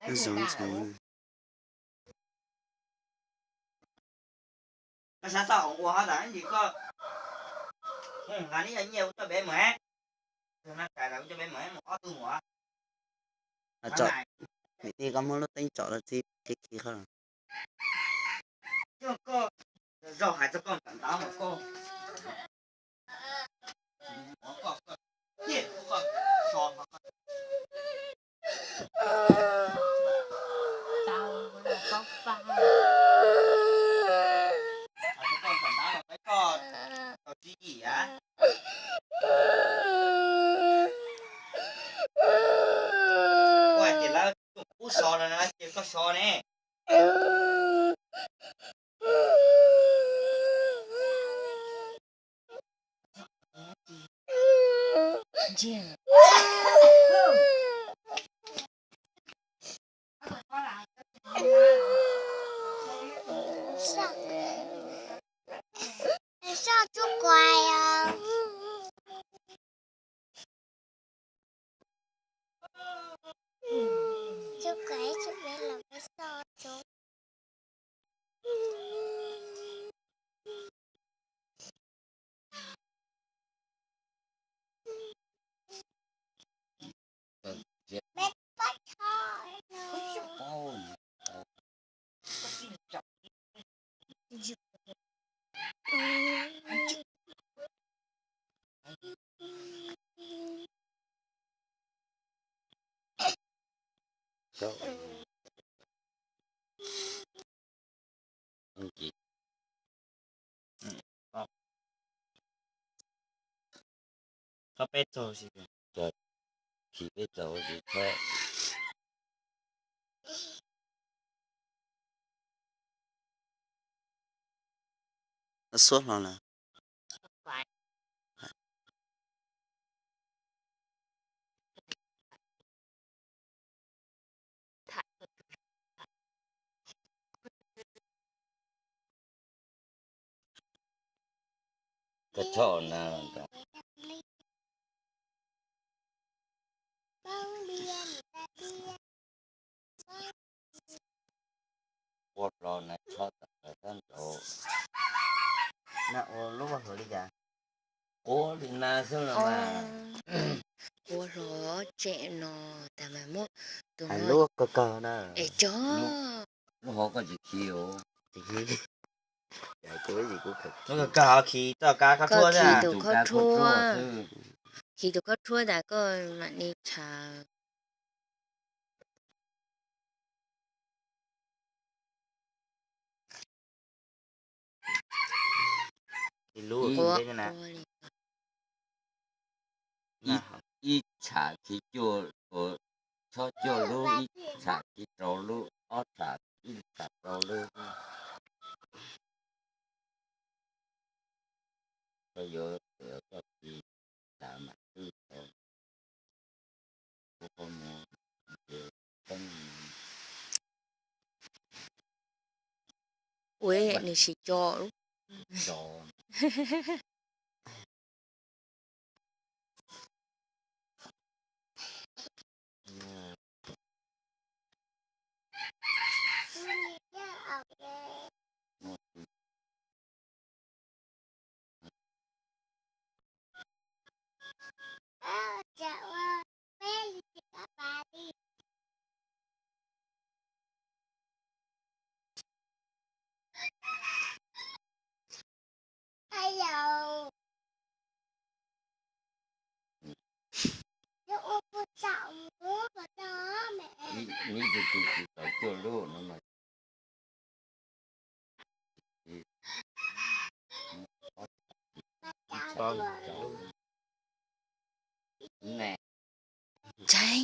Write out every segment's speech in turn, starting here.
Zoo ntxhov. Koj sab xoj ua hov tas ntsis koj nqa neb yog nyiaj ua coj peb mus na, coj peb mus mus ob tug mus. Niam tij, koj muab lub teeb tsom rau txiv khi khi qhov. Zaum hais txog koj nram ntav mas koj, koj, koj, koj, koj so, hais txog koj nram ntav mas peb koj tau tsib yim a. Koj hais tias lawv tsuas pub so no na, ces koj so ne. Soj tsuj kuav os. Tsuj kuav, tsuj kuav los peb soj tsuj. Txhob peb txaug, tsis peb txaug tsis txhob. Xuab hlo lawm. Koj choj na. Ua hlo na, choj tawm tawm tag nrho. Na ua lub vaj hluas li cas? Ua li na xwb los mas. Ua hlo tsem no tas mas muab tus hais no lub kawg kawg na. Es tso. Lub hauv koj tsis khi os. Lub kawg kawg hov khi txoj kab khob rhuab xwb. Khi tus khob rhuab, khi tus khob rhuab tas koj mam li tshav. Ib, ib tsham khi cuaj, txhob cuaj lub, ib tsham khi rau lub, ob tsham ib tsham rau lub. Koj yuav koj khi tsham mam twb tau. Ua nws tsis tso lub. Ib tug tsis tau cuaj lub no mas. Ntshai.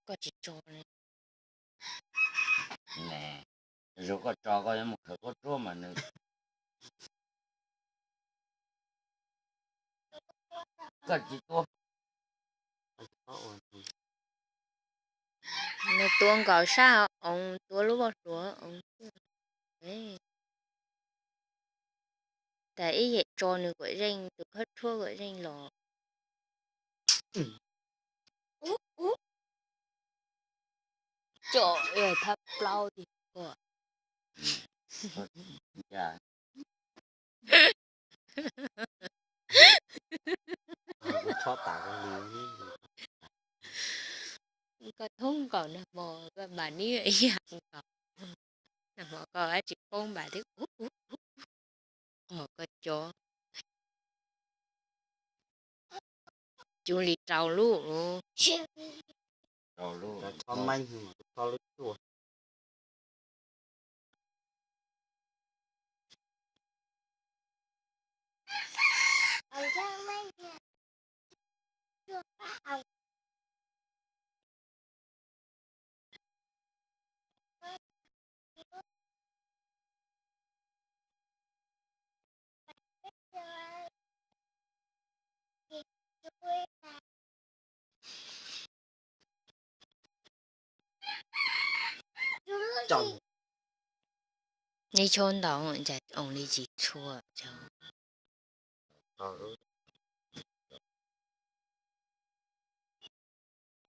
Koj tsis tso. Zoo koj tso koj yuav mus khaws koj tsuab mas nws. Koj tsis tua. Nws tua nkaus sab oos, tua lub voj hlua oos. Tas ib yam tso nws kuam zeej, tus khab rhuab kuam zeej los. Cov thab plaub tiag. Koj thoob nkaus nag hmo koj npam nib ib yam nkaus. Nag hmo koj dab tsi poob npam thiab. Qhov koj cov cub li rau lub. Neb chob ntau cas oo li tsis tshua.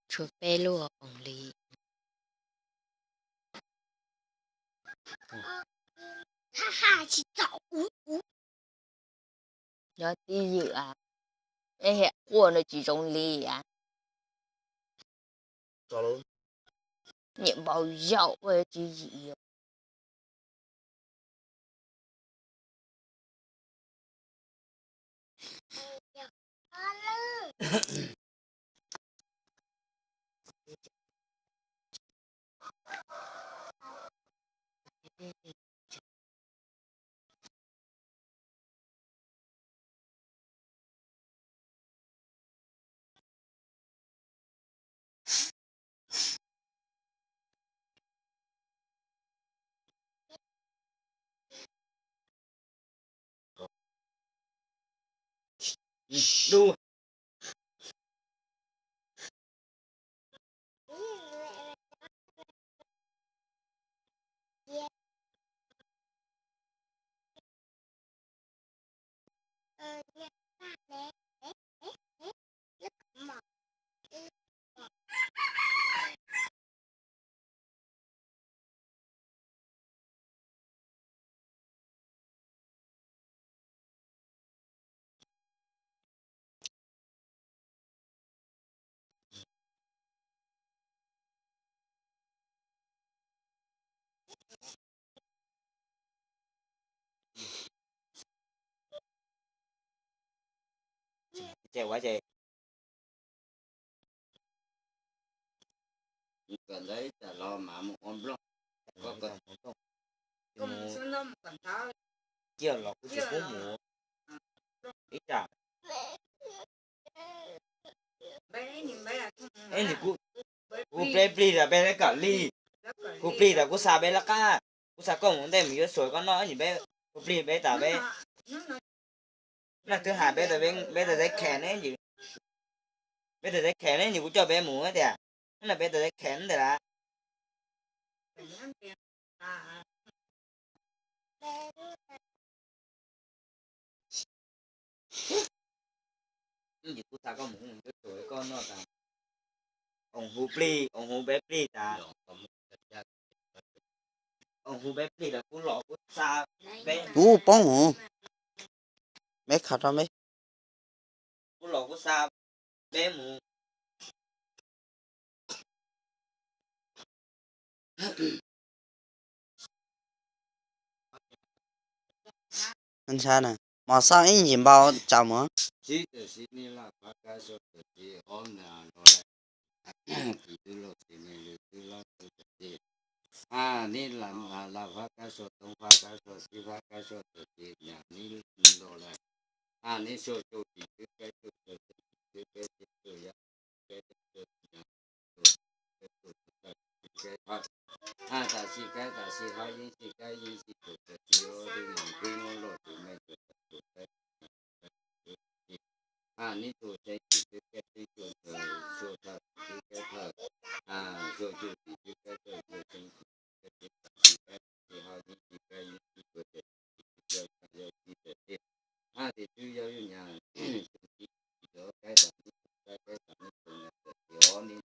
Tshuav peb lub oo li. Nyob tib ywm a, es quaj no tsis zoo li a. Nyiam npau yaus ua tsis yim. Ces ua ces kawm ntawv ib tsam los mam mus ua nplooj. Koj kawm mus, ciaj los kuv tsis pub mus ib tsam. Kuv plig plig tas peb lab kawm li, kuv plig tas kuv xa peb lab qab, kuv xa koj mus ntej mus yuav xuas koj noj ib nim peb, kuv plig peb tas peb, naj twb hais peb tas peb tas teb khem ne, peb tas teb khem ne, kuv coj peb mus tias, no peb tas teb khem ntawd lawm. Kuv xa koj mus, koj noj tas, oos hu plig, oos hu peb plig tas, oos hu peb plig tas kuv los kuv xa peb, kuv poob mus, peb khav rau peb, kuv los kuv xa peb mus. Ntshai na, mos xoj ib ntsis npau tsaus mus. Nib lam lam fab kab sua toob fab kab sua tib fab kab sua tawm ci nyam nib nto lawm. Nib sua cuj tim twb kab cuj sua tawm ci twb kab ci cuj yab kab cuj nyam cuj kab cuj tawm ci kab thawj. Tam sim kab tam sim hab yeeb sim kab yeeb sim tus tawm ci ob tib nyam tib muab luaj tus me tus tawm tus kab tus ci. Nib cuj seeb tim twb kab seeb cuj tawm sua thawm tim twb kab thawm. Sua cuj tim twb kab cuj sua seeb tim twb kab seeb tam sim kab tam sim hab yeeb sim kab yeeb sim tus tawm ci yog yog ci tawm ci. nyab tias twb yog yus nyab, tus txiv